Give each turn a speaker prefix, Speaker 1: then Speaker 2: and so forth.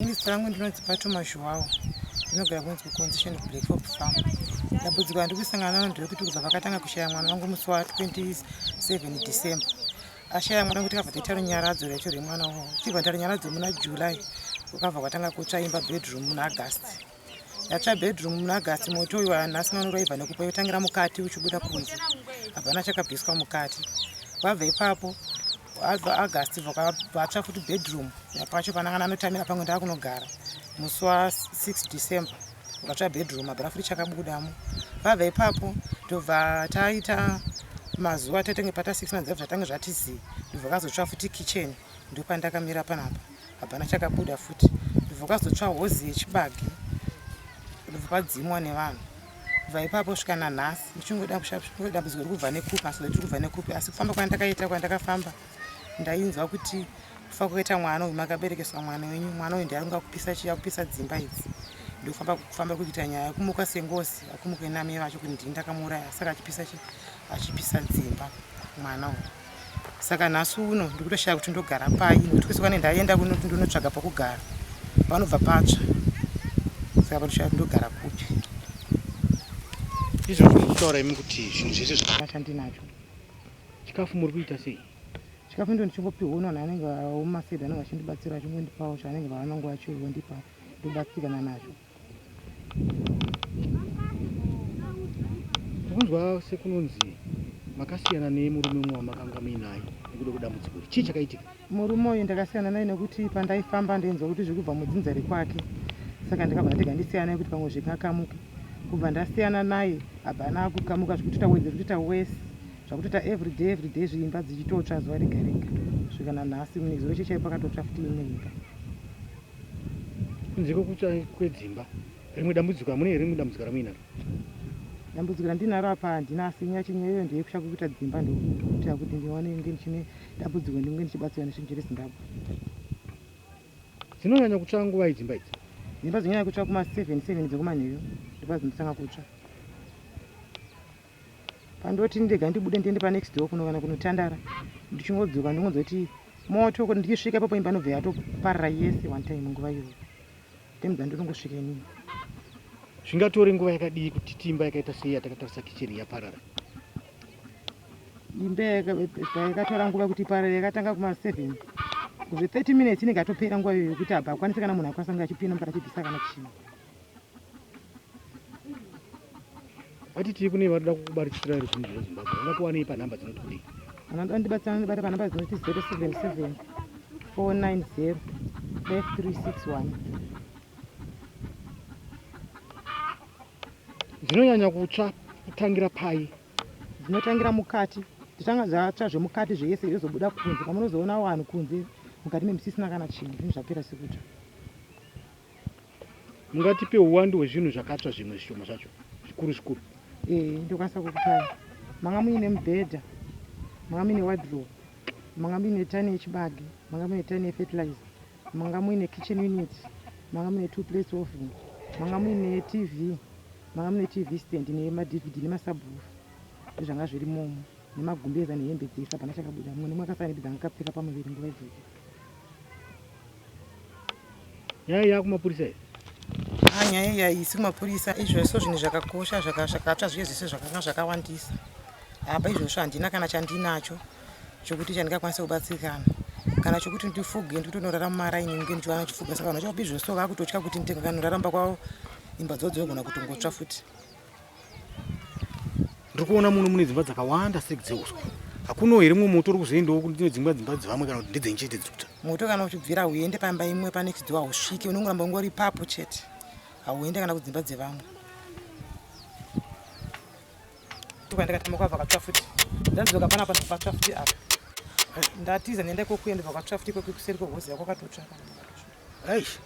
Speaker 1: Ini zita rangu ndinonzi Patuma Zhuwawo, ndinogara kunonzi kuConcession Black Hope Farm. Dambudziko randiri kusangana naro nderekuti kubva pakatanga kushaya mwana wangu musi wa 27 December ashaya mwana wangu tikabva taita runyaradzo rwacho rwemwana wangu tichibva taita runyaradzo muna July kukabva kwatanga kutsva imba bedroom muna August. Yatsva bedroom muna August moto uyu nhasi mwana waibva nekupa yotangira mukati uchibuda kunze hapana chakabviswa mukati. Vabva ipapo abva August vatsva futi bedroom pacho panangana anotamira pamwe ndakunogara musi wa 6 December vatsva bedroom hapana futi chakabudamo. Vabva ipapo ndobva taita mazuva tatenge pata 6 months zvatange zvati zii ndobva kazotsva futi kitchen ndopandakamira panapa hapana chakabuda futi ndobva kazotsva hozi yechibage ndobva padzimwa nevanhu kubva ipapo kusvika nanhasi ndichingoda dambudziko riri kubva nekupi asi riri kubva nekupi asi kufamba kwandakaita kwandakafamba ndainzwa kuti kufa kwakaita mwana uyu makaberekeswa mwana wenyu mwana uyu ndiye arunga kupisa chiya kupisa dzimba idzi ndokufamba kufamba kuita nyaya kumuka sengozi akumuke nami vacho kuti ndini ndakamuuraya saka achipisa chi achipisa dzimba mwana uyu saka nhasi uno ndikutoshaya kuti ndogara pai nekuti kwese kwane ndaenda kunoti ndinotsvaga pokugara panobva patsva saka patoshaya kuti ndogara kupi
Speaker 2: izvozvo mukutaura imi kuti zvinhu zvese
Speaker 1: zvakachandinacho
Speaker 2: chikafu muri kuita sei
Speaker 1: chikafu ndo ndichingopihwa uno vanhu vanenge vaomasedhi vanenge vachindibatsira vachingondipawo chavanenge vaona nguva yacho vondipa ndobatsirikana nazvo
Speaker 2: Takanzwa sekunonzi makasiyana nemurume umwe wamakanga muinaye nekuda kwedambudziko iri. Chii chakaitika?
Speaker 1: Murume uyu ndakasiyana naye nekuti pandaifamba ndainzwa kuti zviri kubva mudzinza rekwake saka ndakabva ndega ndisiyana naye kuti pamwe zvingakamuke. Kubva ndasiyana naye hapana kukamuka zvekutoita wedze zvekutoita worse zvakutoita everyday everyday zviimba dzichitotsva zuva rega rega kusvika nanhasi nezuro chechaipo pakatotsva futi imwe imba.
Speaker 2: Kunze kwekutsva kwedzimba, rimwe dambudziko hamuna here rimwe dambudziko ramuinaro?
Speaker 1: Dambudziko randinaro apa handina asi nyaya chinyaya iyoyo ndeyekutsva kwekuita dzimba ndokuitira kuti ndiwane nge ndichine dambudziko ndinge ndichibatsirwa nezvinhu zveZimbabwe.
Speaker 2: Dzinonyanya kutsva nguvai dzimba idzi?
Speaker 1: Dzimba dzinonyanya kutsva kuma 7 7 dzekumanheru ndopadzinotanga kutsva. Pandoti ndega ndibude ndiende panext door kuno kana kunotandara ndichingodzoka ndingonzwa kuti moto ndichisvika ipapo imba inobva yatoparara yese one time nguva iyoyo time dzandinongosvika inini.
Speaker 2: Zvingatore nguva yakadii kuti titi imba yakaita sei yatakatarisa kitchen yaparara?
Speaker 1: Imba yakatora nguva kuti iparare yakatanga kuma 7 kuzve 30 minutes inenge yatopera nguva iyoyo yekuti habva akwanise kana munhu akwanisa kunge achipinda mukati achibvisa kana chinhu.
Speaker 2: Vatiti kune varikuda kukubatsirai ruzhinji rweZimbabwe vangakuwanei panhamba dzinoti kudii?
Speaker 1: Vanoda kundibatsira vanondibata panhamba dzinoti 077 490 5361.
Speaker 2: Dzinonyanya kutsva kutangira pai?
Speaker 1: Dzinotangira mukati, dzotanga dzatsva zvemukati zvese yozobuda kunze. Pamunozoona vanhu kunze mukati memusisina kana chinhu, zvinhu zvapera sekutsva.
Speaker 2: Mungatipe huwandu hwezvinhu zvakatsva zvimwe zvishoma zvacho zvikuru zvikuru?
Speaker 1: Ee, ndokwanisa kukupai. Manga muine mubhedha, manga muine wardrobe, manga muine tani yechibage, manga muine tani yefertilizer, manga muine kitchen unit, manga muine two plates oven, manga muine TV, manga muine TV stand nemaDVD nemasubwoofer. Ndozvanga zviri momo nemagumbeza nehembe dzese hapana chakabuda. Mumwe nemumwe akasara nehembe dzanga akapfeka pamuviri nguva idzodzo.
Speaker 2: Nyaya iyi yakumapurisa here?
Speaker 1: Ah, nyaya iyi haisi kumapurisa. Izvozvo zvinhu zvakakosha zvakatsva zviye zvese zvakanga zvakawandisa. Apa izvozvo handina kana chandinacho chokuti chandingakwanisa kubatsirikana kana chokuti ndifuge ndikutonorara mumaraini nge ndichiwana chifuga saka vanhu vachakupa izvozvo vakutotya kuti ndikanorara mumba kwavo imba dzavo dzinogona kutongotsva futi.
Speaker 2: Ndiri kuona muno mune dzimba dzakawanda seki dzeuswa. Hakuno here mumwe moto uri kuzoendawo kune dzimwe dzimba dzevamwe kana kuti ndedzenyu chete dziri kutsva?
Speaker 1: Moto kana uchibvira hauende pamba imwe pane chidziwa hausviki unongoramba ungori ipapo chete hauende kana kudzimba dzevamwe. Ndakatama kwabva katsva futi ndadzoka panapa ndikatsva futi apa ndatiza ndaenda ikokuya ndobva kwatsva futi ikoko kuseri kwehozi yako kwakatotsva.
Speaker 2: Eish.